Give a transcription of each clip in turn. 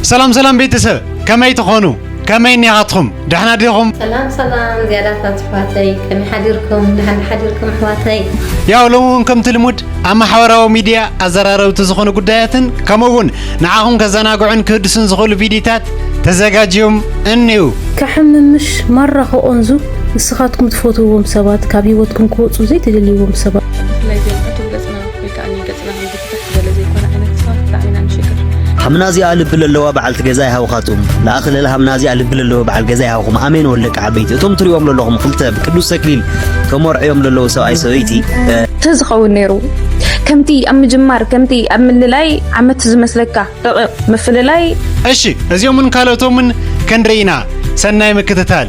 ሰላም ሰላም ቤተሰብ፣ ከመይ ትኾኑ? ከመይ እኒኻትኹም? ደሕና ዲኹም? ሰላም ሰላም ዝያዳታት ኣሕዋተይ፣ ከመይ ሓዲርኩም? ደሓን ሓዲርኩም ኣሕዋተይ? ያው ሎሚ እውን ከምቲ ልሙድ ኣብ ማሕበራዊ ሚድያ ኣዘራረብቲ ዝኾኑ ጉዳያትን ከምኡ እውን ንዓኹም ከዘናግዑን ክህድሱን ዝኽእሉ ቪዲዮታት ተዘጋጅዮም እኒው። ከሕምምሽ ማራ ከቆንዙ ንስኻትኩም ትፈትውዎም ሰባት ካብ ህይወትኩም ክወፁ ዘይትደልይዎም ሰባት። ብፍላይ እዚኦም ዕቱብ ገጽና ወይ ከኣ ገጽና ከም ዝፍታሕ ዝበለ ዘይኮነ ዓይነት ሰባት ብጣዕሚ ኢና ንሽግር። ሃምና እዚኣ ልቢ ለለዋ በዓልቲ ገዛ ይሃብኻቱም። ለኣኽለለ ሃምና እዚኣ ልቢ ለለዎ በዓል ገዛ ይሃብኹም። ኣሜን ወልደ ዓበይቲ። እቶም ትሪኦም ለለኹም ክልተ ብቅዱስ ተክሊል ተመርዕዮም ለለዉ ሰብኣይ ሰበይቲ፣ እ፣ ተዝኸውን ነይሩ። ከምቲ ኣብ ምጅማር፣ ከምቲ ኣብ ምልላይ ዓመት ዝመስለካ ረቂቕ ምፍልላይ። እሺ፣ እዚኦምን ካልኦቶምን ክንርኢ ኢና። ሰናይ ምክትታል።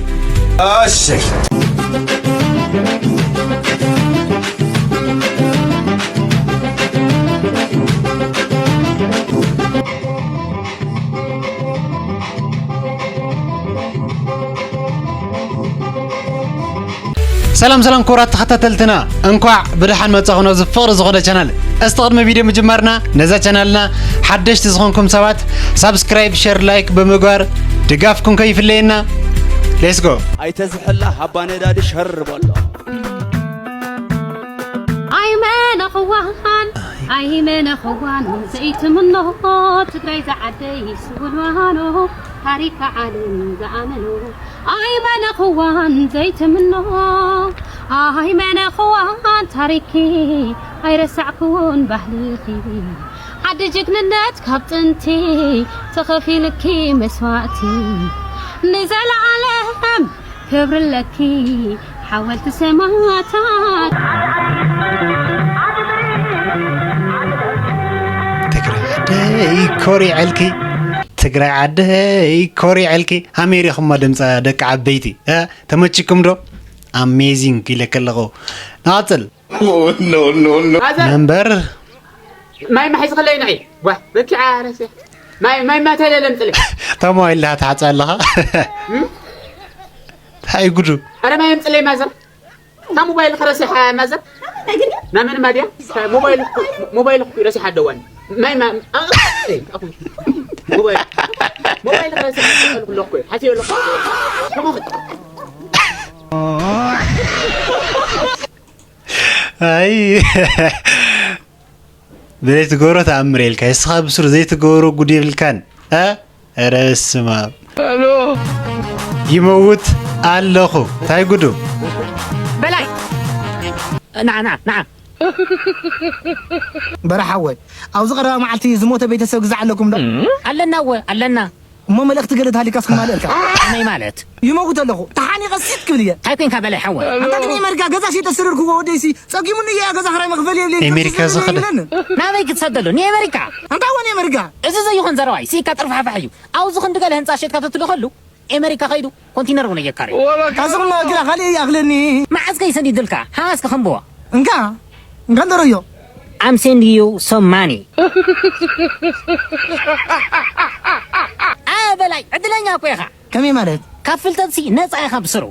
ሰላም ሰላም ክቡራት ተኸታተልትና፣ እንኳዕ ብደሓን መጻኹም ናብዚ ፍቕሪ ዝኾነ ቻናል። እስቲ ቅድሚ ቪድዮ ምጅማርና ነዛ ቻናልና ሓደሽቲ ዝኾንኩም ሰባት ሳብስክራይብ፣ ሸር፣ ላይክ ብምግባር ድጋፍኩም ከይፍለየና። ሌትስ ጎ። ኣይተዝሕላ ሃባ ነዳዲ ሸር በሎ። ኣይመነኽዋን ኣይመነኽዋን ዘይትምኖ ትግራይ ዝዓደይ ስውልዋኖ ታሪክ ዓለም ዝኣመኖ ኣይመነኽዋን ዘይትምኖ ኣይመነኽዋን ታሪኪ ኣይረሳዕኩን ባህልኺ ዓዲ ጅግንነት ካብ ጥንቲ ተኸፊልኪ መስዋእቲ ንዘለዓለም ክብሪ ኣለኪ ሓወልቲ ሰማእታት። ትግራይ ዓደይ ኮሪዐልኪ፣ ትግራይ ዓደይ ኮሪዐልኪ። ሃመይ ሪኹማ ድምፃ ደቂ ዓበይቲ፣ እ? ተመችኩም ዶ? ኣሜዚንግ ኢለ ከለኹ። ንቐፅል። መንበር ማይ ማሒዝ ከለይ ንዒ ዋ በኪዓ ረሲያ ማይ ማይ ማተለለ ምፅለይ ተማዊልካ ትሓጽ ኣለኻ። እንታይ ጉዱ። ኣረ ማይ ምፅለይ ማዘር እታ ሞባይል ከረሲሓ ማዘር ናመን ማድያ ሞባይል ሞባይል እኮ ረሲሓ ደዋኒ ማይ ማ ሞባይል ሞባይል ከረሲሓ ኩሎ እኮ ሓሲዮ ኣለኩ ኣይ ብዘይትገብሮ ተኣምር የልካ። እስኻ ብስሩ ዘይትገብሮ ጉድ የብልካን። እ? ኧረ በስመ ኣብ። ይመውት ኣለኹ። እንታይ ጉዱ? በላይ ና ና ና በረሓወይ ኣብዚ ቀረባ መዓልቲ ዝሞተ ቤተሰብ ግዛዕ ኣለኩም ዶ? ኣለና እወ ኣለና። እሞ መልእኽቲ ገለ ተሃሊካስ ክማልእልካ። ከመይ ማለት? ይመውት ኣለኹ። ተሓኒቐ ሲጥ ክብል እየ። እንታይ ኮይንካ በላይ ሓወይ? ኣንታ ግን የመርጋ ገዛ ሸይጠ ስርርክዎ ወደይሲ ጸጊሙኒ እየ ገዛ ክራይ መኽፈሊ የብለይ። ኤሜሪካ ዝኸደ። ናበይ ክትሰደሉ? ንኤመሪካ። ኣንታ ወን ኤመሪካ። እዚ ዘይኾን ዘረባይ ሲኢካ ጥርፋሕፋሕ እዩ። ኣብዚ ክንዲ ገለ ህንጻ ሸጥካ ተትልኸሉ ኤመሪካ ከይዱ ኮንቲነር እውን ኣየካርዩ። ካስኹም ግራ ካልእ ይኣኽለኒ። መዓዝ ከይሰዲድልካ ሃስከ ከንብቦ። እንካ እንካ ንደረዮ። I'm send you some money። ኣ በላይ ዕድለኛ እኮ ኢኻ። ከመይ ማለት? ካብ ፍልጠትሲ ነፃ ኢኻ ብስሩ።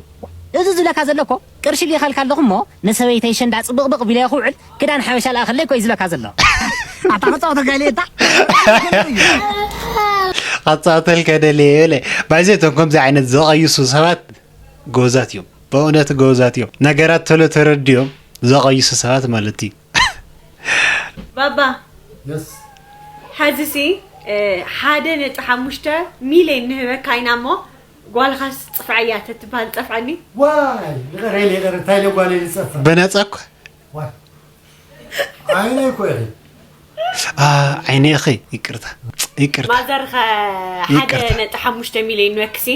እዚ ዝብለካ ዘሎ እኮ ቅርሺ ልኢኸልካ ኣለኹ እሞ ንሰበይተይ ሸንዳ ፅብቕብቕ ቢለዮ ክውዕል ክዳን ሓበሻ ልኣኸለይ እኮ እዩ ዝብለካ ዘሎ። ኣታ ክፃወተካ ኢለ እታ ኣፃወተልካ ደልየ በለ። ባይዘ እቶም ከምዚ ዓይነት ዘቐይሱ ሰባት ጎዛት እዮም። በእውነት ጎዛት እዮም። ነገራት ቶሎ ተረድዮም ዘቐይሱ ሰባት ማለት እዩ። ባባ ሐዚ ሲ ሓደ ነጥቢ ሓሙሽተ ሚልዮን ንህበካ ኢና እሞ ጓልኻስ ፅፍዐያ ተትበሃል ፀፍዐኒ። ዋይ ይቕረ ኢለ ይቕረ እንታይ ኢለ ጓለይ ዝፀፍዕ በነፃ እኮ ዋይ ዓይነይ እኮ ኢኺ አ ዓይነይ ኢኺ ይቅርታ ይቅርታ ማዘር ኸ ሓደ ይቅርታ። ነጥቢ ሓሙሽተ ሚልዮን ንበክሲ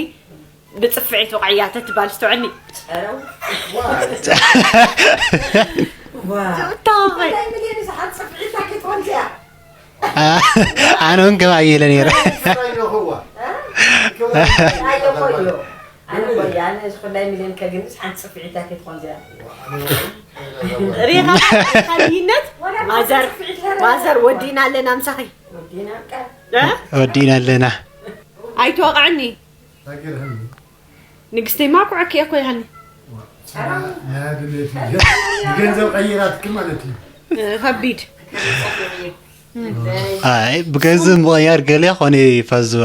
ብፅፍዒት ወቕዕያ ተትባል ስተውዕልኒ ኣነ እውን ከም ኣየለ ነይረ ሪኻ ካልይነት ማዘር ወዲና ኣለና ምሳኺ ወዲና ኣለና ኣይትወቕዕኒ ንግስተይ ማኩዐኪ እኮ ይሃኒ ገንዘብ ቀይራትኪ ማለት እዩ ከቢድ ኣይ ብገንዘብ ምቕያር ገለ ኮነ ይፈዝዋ።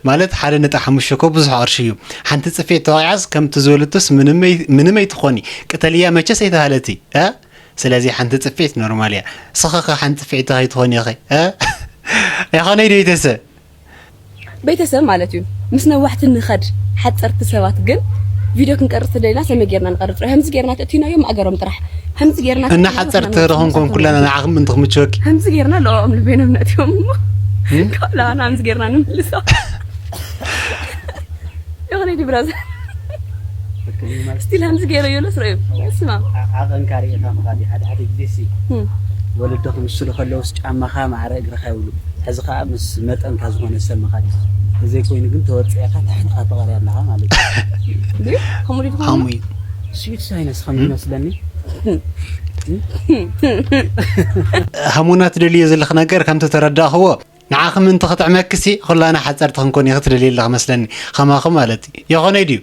ማለት ሓደ ነጥቢ ሓሙሽተ እኮ ብዙሕ ቅርሺ እዩ። ሓንቲ ጽፍዒት ተወቂዓስ ከምቲ ዝበለቶስ ምንም ኣይ- ምንም ኣይትኾኒ። ቅተልያ መቸስ ኣይተሃለቲ እ ስለዚ ሓንቲ ጽፍዒት ኖርማል እያ። ስኸኸ ሓንቲ ጽፍዒት ከይትኾኒ ኢኸ እ ይኾነ ኢዩ ቤተሰብ? ቤተሰብ ማለት እዩ። ምስ ነዋሕቲ ንኸድ ሓፀርቲ ሰባት ግን ቪድዮ ክንቀርፅ ተደሊና ሰመይ ጌርና ንቀርፅ ጥራሕ ከምዚ ጌርና ተእቲናዮም ማእገሮም ጥራሕ ከምዚ ጌርና እና ሓፀርቲ ዶ ክንኮን ኩላና ንዓኹም ምእንቲ ክምችወኪ ከምዚ ጌርና ለኦም ልቤኖም ነእትዮም እሞ ከላና ከምዚ ጌርና ንምልሶ ይኹነ ዲ ብራዘር ስቲል ከምዚ ገይረ ዮሎ ስረዩ ስማ ዓቐንካ ርኢኻ ምኻድ እዩ። ሓደ ሓደ ግዜ ሲ ወለድኻ ምስሉ ከለውስ ጫማኻ ማዕረ እግርኻ ይብሉ። ሕዚ ኸዓ ምስ መጠንካ ዝኾነ ሰብ ምኻድ እዩ። ተዘይኮይኑ ግን ተወፂእኻ ታሕትኻ ተቐርያ ኣለኻ ማለት እዩ። እንዴ ከምኡ ዲትኾኑ ሃሙይ ስዊት ሳይነስ ከም ይመስለኒ ሃሙና ትደልዮ ዘለኽ ነገር ከምቲ ተረዳእኽዎ ንዓኺ ምእንቲ ክጥዕመኪሲ ኩላና ሓፀርቲ ክንኮን ኢኺ ትደልየ ኣለኺ መስለኒ ከማኺ ማለት እዩ የኾነ ድዩ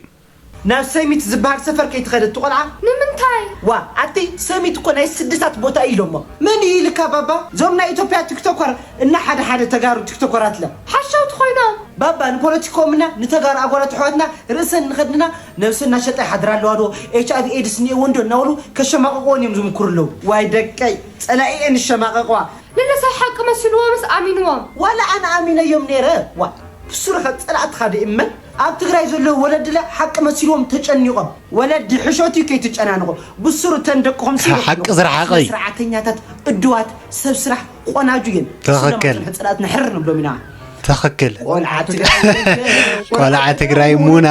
ናብ ሰሚት ዝበሃል ሰፈር ከይትኸደ እቲ ቆልዓ ንምንታይ? ዋ ኣቲ ሰሚት እኮ ናይ ስድሳት ቦታ እዩ ኢሎሞ መን እዩ ኢልካ ባባ ዞም ናይ ኢትዮጵያ ቲክቶከር እና ሓደ ሓደ ተጋሩ ቲክቶከራት ለ ሓሻውቲ ኮይኖም ባባ ንፖለቲኮምና ንተጋሩ ኣጓላት ኣሕዋትና ርእሰን ንኸድንና ነብሰን እናሸጣ ይሓድራ ኣለዋ ዶ ኤች ኣይቪ ኤድስ እኒኤዎ እንዶ እናበሉ ከሸማቀቅወን እዮም ዝምክሩ ኣለዉ ዋይ ደቀይ ጸላኢኤን ይሸማቀቅዋ ንነሳይ ሓቂ መሲልዎምስ ኣሚንዎም። ዋላ ኣነ ኣሚነዮም ነይረ ዋ ብሱሩ ከ ጸላእትኻ ዶ እመን ኣብ ትግራይ ዘለዉ ወለድለ ሓቂ መሲልዎም ተጨኒቖም ወለዲ ሕሾት እዩ ከይትጨናንቑ ብሱሩ እተን ደቅኹም ሲ ሓቂ ዝረሓቐ እዩ። ስርዓተኛታት እድዋት ሰብ ስራሕ ቆናጁ እየን ትኽክል። ጽላእትና ሕር ንብሎም ኢና ትኽክል ቆልዓ ትግራይ ቆልዓ ትግራይ ሙና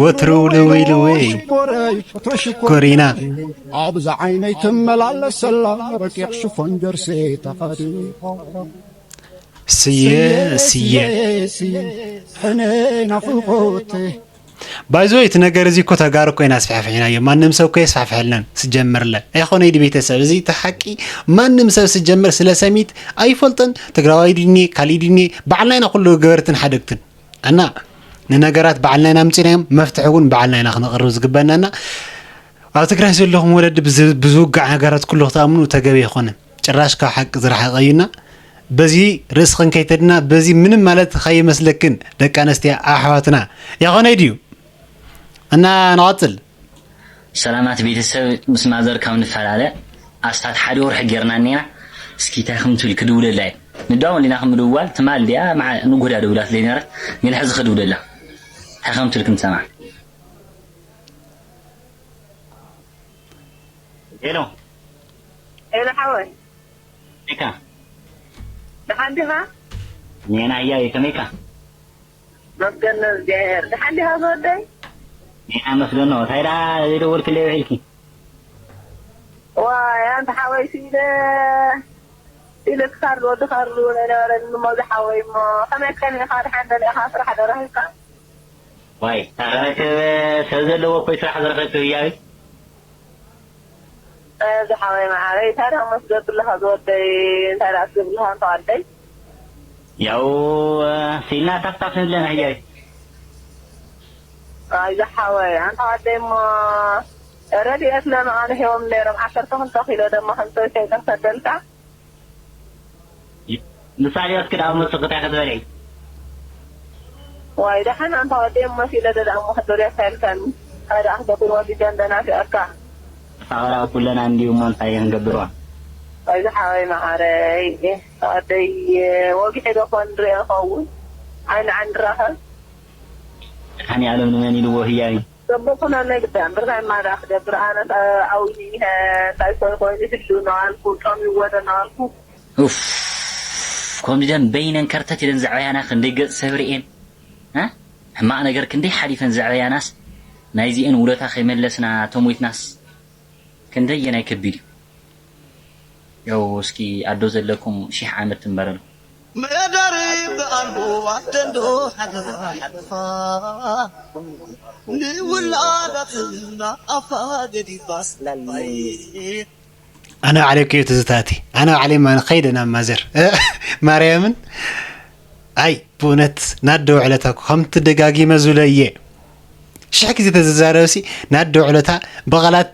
ወትሩ ልውይ ልውይ ኮሪና ኣብዛ ዓይነይ ትመላለሰላ ረቂቕ ሽፎን ጀርሲ ተኸዲ ስየ ስየ ስየ ሕነ ናፍቆት ባይዞ እቲ ነገር እዚ እኮ ተጋሩ እኮ ኢና ኣስፋሕፊሕናዮ ማንም ሰብ እኮ የስፋሕፍሐልናን ስጀምርለ ኣይኮነ ኢዲ ቤተሰብ እዚ እቲ ሓቂ ማንም ሰብ ስጀምር ስለ ሰሚት ኣይፈልጦን ትግራዋይ ድኒ ካሊእ ድኒ ባዕልና ኢና ኩሉ ገበርትን ሓደግትን እና ንነገራት ባዕልና ኢና ኣምፂናዮም መፍትሒ እውን ባዕልና ኢና ክነቕርብ ዝግበና እና ኣብ ትግራይ ዘለኹም ወለዲ ብዝ- ብዝውጋዕ ነገራት ኩሉ ክትኣምኑ ተገቢ ኣይኮነን ጭራሽ ካብ ሓቂ ዝረሓቐ እዩና በዚ ርእስኽን ከይተድና በዚ ምንም ማለት ከይመስለክን ደቂ ኣነስትያ ኣሕዋትና ያኾነይ ድዩ እና ንቐፅል ሰላማት ቤተሰብ ምስ ማዘር ካብ ንፈላለ ኣስታት ሓደ ወርሒ ጌርና እኒና እስኪ እንታይ ከም ትብል ክድውለላ እየ ንዳወን ሊና ከም ምድዋል ትማል ዲኣ ንጉዳ ደውላት ለይ ነረት ግን ሕዚ ክድውለላ እንታይ ከም ትብል ክንሰማ ሄሎ ሄሎ ሓወይ ሜካ ደሓን ዲኻ ኔና ህያዊ ከመይካ መስገን እግዚኣብሔር ደሓን ዲኻ ዝወደይ ኔና መስገኖ እንታይ ዳ ዘይደወልክለይ ውዒልኪ ዋይ ኣንተ ሓወይ ሲለ ኢለ ክሳር ዝወዲ ካርሉ ነነበረኒ እሞ ዝሓወይ እሞ ከመይ ከሚኻ ደሓን ደሊኻ ስራሕ ደረኺብካ ዋይ ታረክብ ሰብ ዘለዎ ኮይ ስራሕ ዝረኸብክ ህያዊ ዝሓወይ መዓረይ እንታይ ደኣ መስገድልኻ ዝወደይ እንታይ ደኣ ትገብልኻ እንተ ዓደይ ያው ሲልና ታፍታፍ ንብለን ህያዊ ኣይ ዝሓወይ ኣንታ ዓደይ እሞ ረድኤት ለመቓንሒዎም ነይሮም ዓሰርተ ክልተ ኪሎ ደማ ከምሰብ ሸይጠን ሰደልካ ንሳልዮስ ክዳ ኣብ መስኽ እንታይ ክትበልዒ ዋይ ደሓን ኣንታ ወደይ እሞ ሲለ ደዳ እሞ ክትበልያ ሳይልካኒ ኣይ ደኣ ክገብር ወዲደን ደናፊኣካ ሳራ ኩለና እንዲዩ እሞ እንታይ ክንገብርዋ ኣይ ዝሓወይ መዓረይ ኣደይ ወጊሒ ዶ ኮን ንሪኦ ኸውን ዓይኒ ዓይኒ ንራኸብ መድሓኒ ኣለም ንመን ኢልዎ ህያዊ ጽቡቕ ኩነለይ ግዳ እምበር ናይ ማዳ ክገብር ኣነ ዓውዩ እኒሀ እንታይ ኮይ ኮይኑ ህሉ እናበልኩ ጦም ይወደ እናበልኩ ኡፍ ከምዚ ደን በይነን ከርተት ኢለን ዘዕበያና ክንደይ ገጽ ሰብ ርእየን እ ሕማቕ ነገር ክንደይ ሓሊፈን ዘዕበያናስ ናይዚኤን ውለታ ከይመለስና ተሞይትናስ ክንደየናይ ከቢድ እዩ ያው እስኪ ኣዶ ዘለኩም ሺሕ ዓመት ትንበረልኩም መደር ብኣልቦ ኣደንዶ ሓለፋ ሓለፋ ንውላዳትና ኣፋ ገዲፋስ ኣነ ባዕለይ እኮ ትዝታቲ ኣነ ባዕለይ ማን ኸይደ ናብ ማዘር ማርያምን ኣይ ብእውነት ናደ ውዕለታ እኮ ከምቲ ደጋጊመ ዝብሎ እየ ሽሕ ግዜ ተዝዛረብሲ ናደ ውዕለታ ብቓላት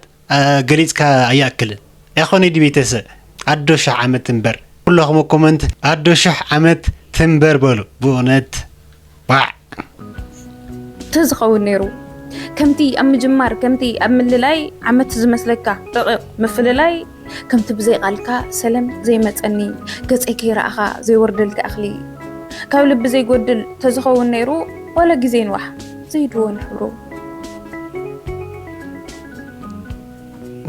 ገሊፅካ ኣይኣክልን ኣይኮነ ድዩ ቤተሰብ ኣዶ ሽሕ ዓመት እምበር ኩለኹም ኮመንት ኣዶ ሽሕ ዓመት ትንበር በሉ። ብእውነት ባዕ። ተዝኸውን ነይሩ። ከምቲ ኣብ ምጅማር ከምቲ ኣብ ምልላይ ዓመት ዝመስለካ ረቂቕ ምፍልላይ፣ ከምቲ ብዘይ ቃልካ ሰለም ዘይመጸኒ፣ ገጸይ ከይረኣኻ ዘይወርደልካ እኽሊ፣ ካብ ልቢ ዘይጎድል ተዝኸውን ነይሩ፣ ዋላ ግዜ ንዋሕ ዘይድወን ሕብሩ።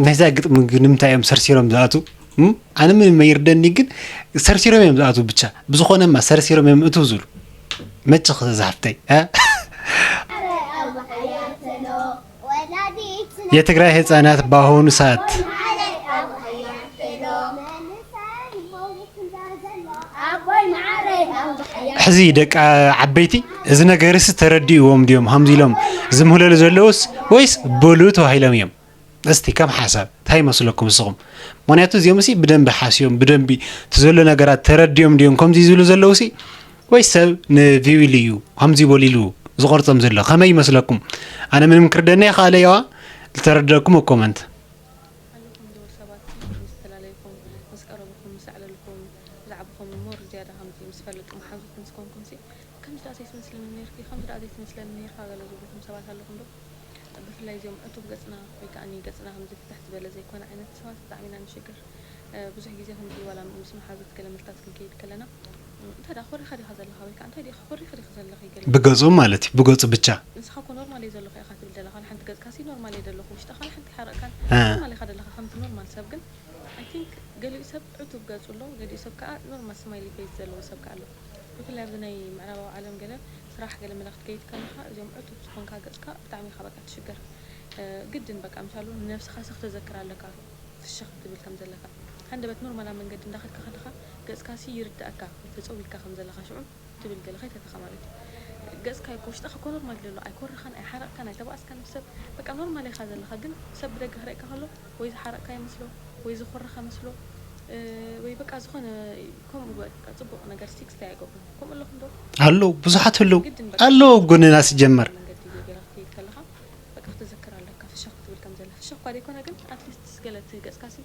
ናይዛ ግጥሚ ግን ንምንታይ እዮም ሰርሲሮም ዝኣቱ? እም? ኣነ ምንም ኣይርደኒ፣ ግን ሰርሲሮም እዮም ዝኣቱ። ብቻ ብዝኾነማ ሰርሲሮም እዮም እትው ዝብሉ። መጭኽ ዝሓፍተይ፣ እ? የትግራይ ህፃናት በአሁኑ ሰዓት ሕዚ ደቂ ዓበይቲ እዚ ነገርስ ተረዲእዎም ድዮም ሃምዚ ኢሎም ዝምህለሉ ዘለውስ፣ ወይስ በሉ ተባሂሎም እዮም? እስቲ ከም ሓሳብ እንታይ ይመስለኩም ንስኹም? ምኽንያቱ እዚኦም ሲ ብደንቢ ሓስዮም፣ ብደንቢ እቲ ዘሎ ነገራት ተረዲኦም ድዮም ከምዚ ዝብሉ ዘለዉ ሲ? ወይ ሰብ ንቪው ኢሉ እዩ ከምዚ በሉ ኢሉ ዝቆርጾም ዘሎ? ከመይ ይመስለኩም? ኣነ ምንም ክርደኒ ኣይኸኣለ፣ ያዋ ዝተረደእኩም ኮመንት። ኣለኹም ዶ ሰባት ምስ ተላለይኩም፣ ምስ ቀረብኹም፣ ምስ ኣዕለልኩም፣ ብዛዕባኹም ሞር ዝያዳ ከምዚ ምስ ፈለጥኩም ሓዙት ምስ ኮንኩም ሲ፣ ከምዚ ደኣ ዘይትመስለኒ ነይርኪ፣ ከምዚ ደኣ ዘይትመስለኒ ነይርካ ገለ ዝብልኩም ሰባት ኣለኹም ዶ? ብፍላይ እዚኦም ዕቱብ ገጽና ወይ ከኣ ገጽና ከምዚ ፍትሕ ዝበለ ዘይኮነ ዓይነት ሰባት ብጣዕሚ ኢና ንሽገር። እ፣ ብዙሕ ግዜ ከምዚ ዋላ ምስ መሓዙት ገለ ምልታት ክንከይድ ከለና፣ እ፣ እንታይ ደኣ ኮሪኻ ዲኻ ዘለኻ ወይ ከኣ እንታይ ዲኻ ኮሪኺ ዲኺ ዘለኺ ገለ ብገጹ ማለት እዩ፣ ብገጹ ብቻ። ንስኻ እኮ ኖርማል እየ ዘለኹ ኢኻ ትብል ዘለኻ፣ ዋላ ሓንቲ ገጽካሲ ኖርማል እየ ዘለኹ፣ ውሽጥኻ ዋላ ሓንቲ ሓረቕካን እ። ኖርማል ኢኻ ዘለኻ ከምቲ ኖርማል ሰብ። ግን I think ገሊኡ ሰብ ዕቱብ ገጹ ኣሎ፣ ገሊኡ ሰብ ከኣ ኖርማል ስማይሊ ፌስ ዘለዎ ሰብ ከኣ ኣሎ። ብፍላይ ኣብዚ ናይ ምዕራባዊ ዓለም ገለ ስራሕ ገለ መለ ክትከይድ ከለኻ እዚኦም ዕቱብ ዝኾንካ ገጽካ ብጣዕሚ ኢኻ በቃ ትሽገር። እ፣ ግድን በቃ ምሻሉ ንነብስኻ ሲ ክተዘክር ኣለካ ፍሽኽ ክትብል ከም ዘለካ። ሃንደበት ኖርማል ኣብ መንገዲ እንዳኸድካ ከለኻ ገጽካ ሲ ይርድኣካ ተጸዊልካ ከም ዘለኻ ሽዑ ትብል ገለ ከይተተኻ ማለት እዩ። ገጽካ እኮ ውሽጥኻ እኮ ኖርማል ዘሎ ኣይኮረኻን ኣይሓረቕካን ኣይተባኣስካን ምስ ሰብ በቃ ኖርማል ኢኻ ዘለኻ። ግን ሰብ ብደገ ክርእየካ ከሎ ወይ ዝሓረቕካ ይመስሎ ወይ ዝኾረኻ መስሎ፣ እ፣ ወይ በቃ ዝኾነ ከምኡ በቃ ጽቡቕ ነገር ሲ ክስታይ ኣይገብሩን። ከምኡ ኣለኹም ዶ? ኣለዉ፣ ብዙሓት ኣለዉ። ግድን በቃ ኣለዉ ኣብ ጎንና ሲጀመር። መንገዲ ገይራ ክትከይድ ከለኻ በቃ ክትዝክር ኣለካ ፍሽኽ ክትብል ከም ዘላ። ፍሽኽ እኳ ዘይኮነ ግን ኣትሊስት ገለ እቲ ገጽካ ሲ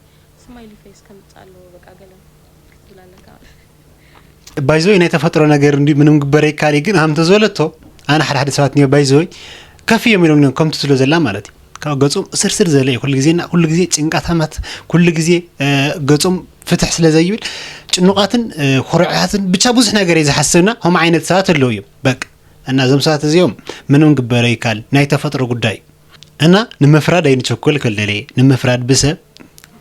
ስማይሊ ፌስ ከምጽእ ኣለዎ በቃ ገለ ክትብል ኣለካ። ባይዘወይ ናይ ተፈጥሮ ነገር እንዲ ምንም ግበር ይካል እዩ፣ ግን ሃምተ ዝበለቶ ኣነ ሓደ ሓደ ሰባት እኒኦ ባይዘወይ ከፍ እዮም ኢሎም እኒኦም ከምቲ ትብሎ ዘላ ማለት እዩ። ካብ ገጾም ስርስር ዘለ እዩ ኩሉ ግዜ እና ኩሉ ግዜ ጭንቃታማት ኩሉ ግዜ፣ እ፣ ገጾም ፍትሕ ስለ ዘይብል ጭኑቃትን፣ እ፣ ኩርዓትን ብቻ ብዙሕ ነገር እዩ ዝሓስብና ከምኡ ዓይነት ሰባት ኣለዉ እዮም። በቃ እና እዞም ሰባት እዚኦም ምንም ግበረ ይካል ናይ ተፈጥሮ ጉዳይ እዩ። እና ንምፍራድ ኣይንቸኩል ክልል እየ ንምፍራድ ብሰብ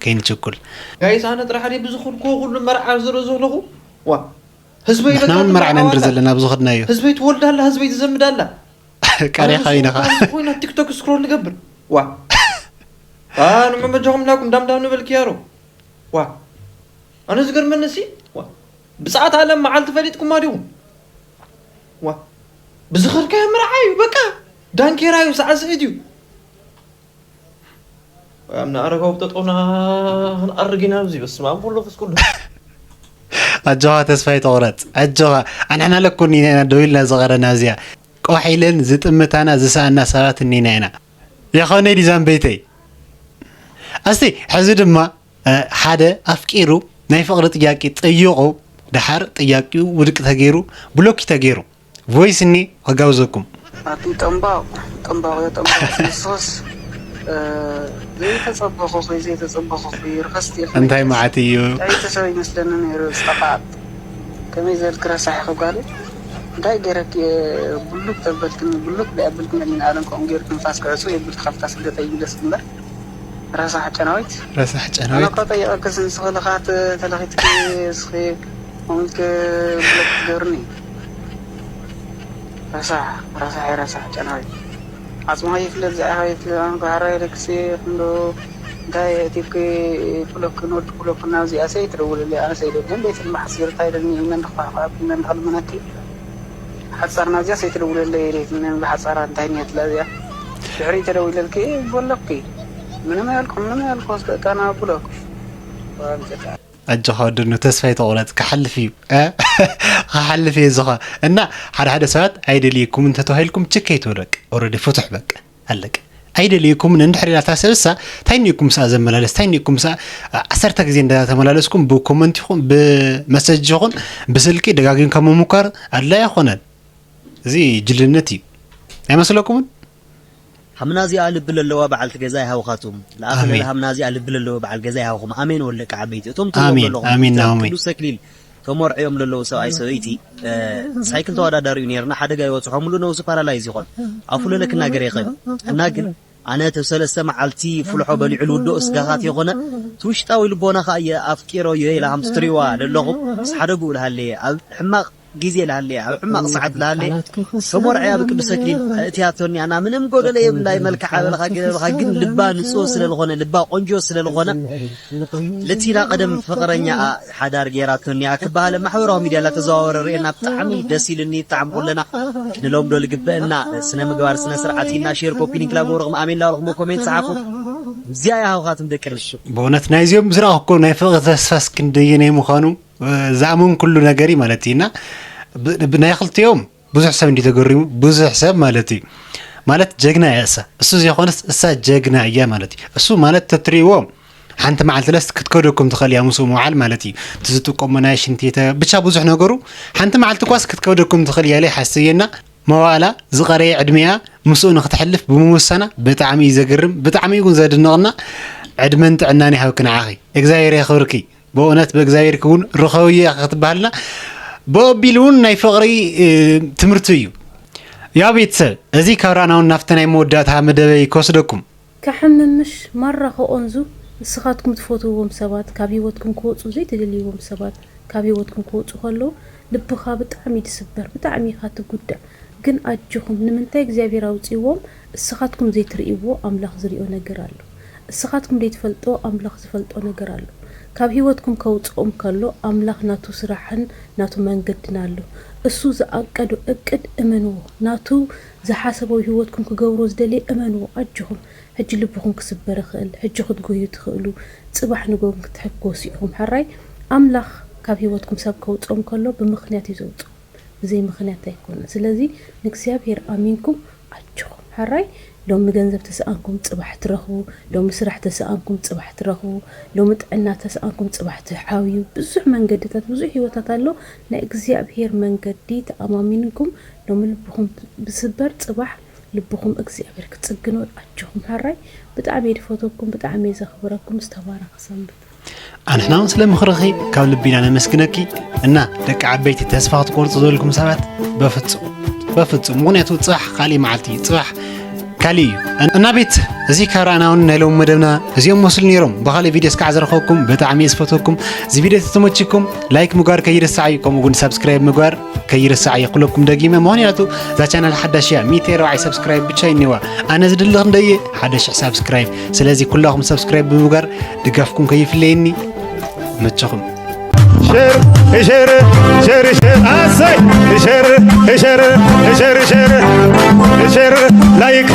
ከይንቸኩል። ጋይስ ኣነ ጥራሕ ድየ ብዝኸድኩዎ ኩሉ መርዓ ዝርኢ ዘለኹ? ዋ ህዝበይ ንሕና በቃ እውን መርዓ ትምርዓው ነንድር ኣላ። ዘለና ብዝኸድናዮ። ህዝበይ ትወልድ ኣላ፣ ህዝበይ ትዘምድ ኣላ። ቃሪኻ ኣነ ኢና ኸዓ። ምስኡ ኮይና ቲክቶክ ስክሮል ንገብር። ዋ ኣነ መመጃኹም ናኩም ዳምዳም ንበል ክያሮ። ዋ ኣነ ዝገርመኒ ሲ ዋ ብጻዕት ኣለም መዓልቲ ፈሊጥኩማ ዲኹም? ዋ ብዝኸድካዮ መርዓ እዩ በቃ ዳንኬራ እዩ ሳዕስዒት እዩ። ኣምና ኣረጋዊ ጠጠውና ክንኣርግ ኢና ኣብዚ በስመ ኣብ ወሎ መንፈስ ቅዱስ። ኣጆኻ ተስፋ ኣይትቑረጽ ኣጆኻ። ኣንሕና ለኩን ኢና ኢና ደው ኢልና ዝቐረና እዚኣ ቆሕ ኢለን ዝጥምታና ዝሰኣና ሰባት እኒና ኢና። የኾነ ዲዛን ቤተይ ኣስቲ ሕዚ ድማ እ፣ ሓደ ኣፍቂሩ ናይ ፍቕሪ ጥያቄ ጠይቑ ደሓር ጥያቄኡ ውድቂ ተገይሩ ብሎክ ተገይሩ። ቮይስ እኒ ክጋብዘኩም። ኣቲ ጠምባቕ ጠምባቕ እዮ ጠምባቕ ንስኽስ እ፣ ዘይተጸበኹኺ ዘይተጸበኹኺ ርኸስቲ ኢኺ እንታይ መዓት እዩ? ጥዕይቲ ሰብ ይመስለኒ ነይሩ ዝጠፋኣት ከመይ ዘልክ ረሳሕ ኢኺ ጓለይ እንታይ ገይረኪ እየ ብሉክ ተበልክኒ ብሉክ ደይ ኣበልክኒ ኣሊን ኣለም ከምኡ ገይሩ ትንፋስ ክዕጹ የብል ተኸፍታ ስደተይ ይብለስ እምበር ረሳሕ ጨናዊት። ረሳሕ ጨናዊት። ኣነ እኮ ጠይቐክስ ንስኺ ልኻት ተለኺትኪ እስኺ ከምኡ ኢልኪ ብሎክ ትገብርኒ። ረሳሕ ረሳሕ እየ ረሳሕ ጨናዊት። ዓጽምኻ ይፍለጥ ዝኣኻ ይፍለጥ ኣነ እኮ ሓራይ ኢለክሲ ክንዶ እንታይ ኣእቲብኪ ብሎክ ንወዲ ብሎክ ናብዚኣ ሰይትደውልለይ ኣነ ሰይደልየን ቤትን ብሓጺር እንታይ ደልኒ ኢመን ድኳሕኳ ኢመን ድኽልምነኪ ሓጻር ናብዚኣ ሰይትደውልለይ ኢለይትኒ ብሓጻራ እንታይ ኔትላ እዚኣ ድሕሪ ተደዊለልኪ በሎኪ ምንም ያልኩ ምንም ያልኩ ወስደቃ ናብ ብሎክ ኣጆኻ ወድኑ ተስፋ ይተቑረጽ ክሓልፍ እዩ እ? ክሓልፍ እዩ ዝኻ እና ሓደ ሓደ ሰባት ኣይደልየኩም እንተተባሂልኩም ችክ ኣይትበሉ በቃ ኦረዲ ፍቱሕ በቃ ኣለቀ ኣይደልየኩምን እንድሕር ኢላ እታ ሰብሳ፣ እንታይ ኒኩም ስኣ ዘመላለስ እንታይ ኒኩም ስኣ? ዓሰርተ ግዜ እንዳተመላለስኩም ብኮመንት ይኹን ብመሰጅ ይኹን ብስልኪ ደጋጊምካ ምሙካር ኣድላይ ኣይኮነን። እዚ ጅልነት እዩ ኣይመስለኩምን? ሃምና እዚኣ ልቢ ለለዋ በዓልቲ ገዛ ይሃውኻቱም። ለኣኸለ ኣሜን። ሃምና እዚኣ ልቢ ለለዋ በዓል ገዛ ይሃውኹም። ኣሜን ወለቀ ዓበይቲ። እቶም ትሪኦም ኣሜን፣ ዘለኹም ኣሜን፣ እቶም ናኦሚ። ቅዱስ ተክሊል ተመርዕዮም ለለዉ ሰብኣይ ሰበይቲ እ፣ ሳይክል ተወዳዳሪ እዩ ነይርና። ሓደ ጋይ ወፅሖምሉ ነብሱ ፓራላይዝ ይኾን ኣፉ ለለክና ገር ይኽእል እና ግን ኣነ እቲ ሰለስተ መዓልቲ ፍልሖ በሊዑ ልውድኦ ስጋኻት የኾነ እቲ ውሽጣዊ ልቦና ኸዓ የኣፍቂሮ እየ ኢላ ከም ትሪዋ ለለኹም ምስ ሓደጉ ልሃለየ ኣብ ሕማቕ ግዜ ልሃለየ ኣብ ሕማቕ ሰዓት ልሃለየ ተመርዕያ ብቅዱስ ተክሊል እትያቶኒ ኣና ምንም ጎደለ የብላይ መልክዓ በለኻ ገለልኻ ግን ልባ ንፅህ ስለልኾነ ልባ ቆንጆ ስለልኾነ ለቲና ቀደም ፍቅረኛ ሓዳር ገይራቶኒ እያ ክበሃል ኣብ ማሕበራዊ ሚድያ ላተዘዋወረ ርእና ብጣዕሚ ደስ ኢልኒ ብጣዕሚ ኩለና ክንለምዶ ልግበአና ስነ ምግባር ስነ ስርዓት ኢልና ሼር ኮፒ ሊንክ ላገበርኹም ኣሜን ላበልኹም ኮሜንት ጸሓፉ እዚኣ እያ ሃውኻትም ደቂ ኣንስትዮ ብእውነት ናይዚኦም ዝረኣኹ እኮ ናይ ፍቅሪ ተስፋስ ክንደየናይ ምዃኑ ዝኣመንኩሉ ነገር እዩ ማለት እዩ እና ብ- ብ- ናይ ክልቲኦም ብዙሕ ሰብ እንዲ ተገሪሙ ብዙሕ ሰብ ማለት እዩ ማለት ጀግና እያ እሳ እሱ ዘይኮነስ እሳ ጀግና እያ ማለት እዩ እሱ ማለት ተትሪእዎ ሓንቲ መዓልቲ ለስ ክትከብደኩም ትኽእል እያ ምስኡ ምውዓል ማለት እዩ እቲ ዝጥቀሞ ናይ ሽንቲ የተ- ብቻ ብዙሕ ነገሩ ሓንቲ መዓልቲ ኳስ ክትከብደኩም ትኽእል እያ ኢለ ይሓስብ እየ እና መዋእላ ዝቐረየ ዕድሚኣ ምስኡ ንክትሕልፍ ብምውሳና ብጣዕሚ እዩ ዘግርም ብጣዕሚ እውን ዘድንቕና ዕድመን ጥዕናን ይሃብኪ ንዓኺ እግዚኣብሔር የኽብርኪ ብእውነት ብእግዚኣብሔር ክውን ርኸብዮ ክትበሃልና ብኦቢል እውን ናይ ፍቕሪ እ፣ ትምህርቲ እዩ ያ ቤተሰብ እዚ ካብ ራእና እውን ናብቲ ናይ መወዳእታ መደበይ ክወስደኩም ከሕምምሽ ማራ ከቆንዙ ንስኻትኩም ትፈትውዎም ሰባት ካብ ህይወትኩም ክወፁ ዘይትደልይዎም ሰባት ካብ ህይወትኩም ክወፁ ከለዉ ልብኻ ብጣዕሚ እዩ ዝስበር ብጣዕሚ ኢኻ ትጉዳእ ግን ኣጆኹም ንምንታይ እግዚኣብሔር ኣውፅዎም እስኻትኩም ዘይትርእይዎ ኣምላኽ ዝሪኦ ነገር ኣሎ እስኻትኩም ዘይትፈልጦ ኣምላኽ ዝፈልጦ ነገር ኣሎ ካብ ህይወትኩም ከውፅኦም ከሎ ኣምላኽ ናቱ ስራሕን ናቱ መንገድን ኣሎ እሱ ዝኣቀዶ እቅድ እመንዎ ናቱ ዝሓሰቦ ህይወትኩም ክገብሮ ዝደልየ እመንዎ ኣጆኹም ሕጂ ልብኹም ክስበር ይኽእል፣ ሕጂ ክትጎዩ ትኽእሉ፣ ጽባሕ ንጎ ግን ክትሕጎሱ ኢኹም። ሕራይ ኣምላኽ ካብ ህይወትኩም ሰብ ከውጽኦም ከሎ ብምኽንያት እዩ ዘውጽኦም፣ ብዘይ ምኽንያት ኣይኮነን። ስለዚ ንእግዚኣብሄር ኣሚንኩም ኣጆኹም። ሕራይ ሎሚ ገንዘብ ተሰኣንኩም ጽባሕ ትረኽቡ፣ ሎሚ ስራሕ ተሰኣንኩም ጽባሕ ትረኽቡ፣ ሎሚ ጥዕና ተሰኣንኩም ጽባሕ ትሓውዩ። ብዙሕ መንገድታት፣ ብዙሕ ህይወታት ኣሎ። ናይ እግዚኣብሄር መንገዲ ተኣማሚንኩም ሎሚ ልብኹም ብስበር ጽባሕ ልብኹም እግዚኣብሔር ክጽግኖ ኣጆኹም ሓራይ ብጣዕሚ እየ ዝፈትወኩም ብጣዕሚ እየ ዘኽብረኩም ዝተባረኸ ሰንበት ኣንሕና እውን ስለ ምኽርኺ ካብ ልቢና ነመስግነኪ እና ደቂ ዓበይቲ ተስፋ ክትቆርፁ ዘልኩም ሰባት በፍጹም በፍጹም ምኽንያቱ ፅባሕ ካሊእ መዓልቲ እዩ ፅባሕ ካሊእ እዩ እና ቤተሰብ እዚ ካብ ረኣና እውን ናይ ሎሚ መደብና እዚኦም መስሉ ነይሮም ብካሊእ ቪድዮ እስካዕ ዝረኸብኩም ብጣዕሚ እየ ዝፈትወኩም እዚ ቪድዮ ተተመችኩም ላይክ ምግባር ከይርሳዕ እዩ ከምኡ እውን ሳብስክራይብ ምግባር ከይርሳዕ እየ ክለኩም ደጊመ ምኽንያቱ እዛ ቻናል ሓዳሽ እያ ሚእቲ ኣርባዕተ ሳብስክራይብ ብቻ ይኒዋ ኣነ ዝድሊ ክንደየ ሓደ ሽሕ ሳብስክራይብ ስለዚ ኩላኹም ሳብስክራይብ ብምግባር ድጋፍኩም ከይፍለየኒ መቸኹም ሸር ሸር ሸር ሸር ኣሰይ ሸር ሸር ሸር ሸር ሸር ላይክ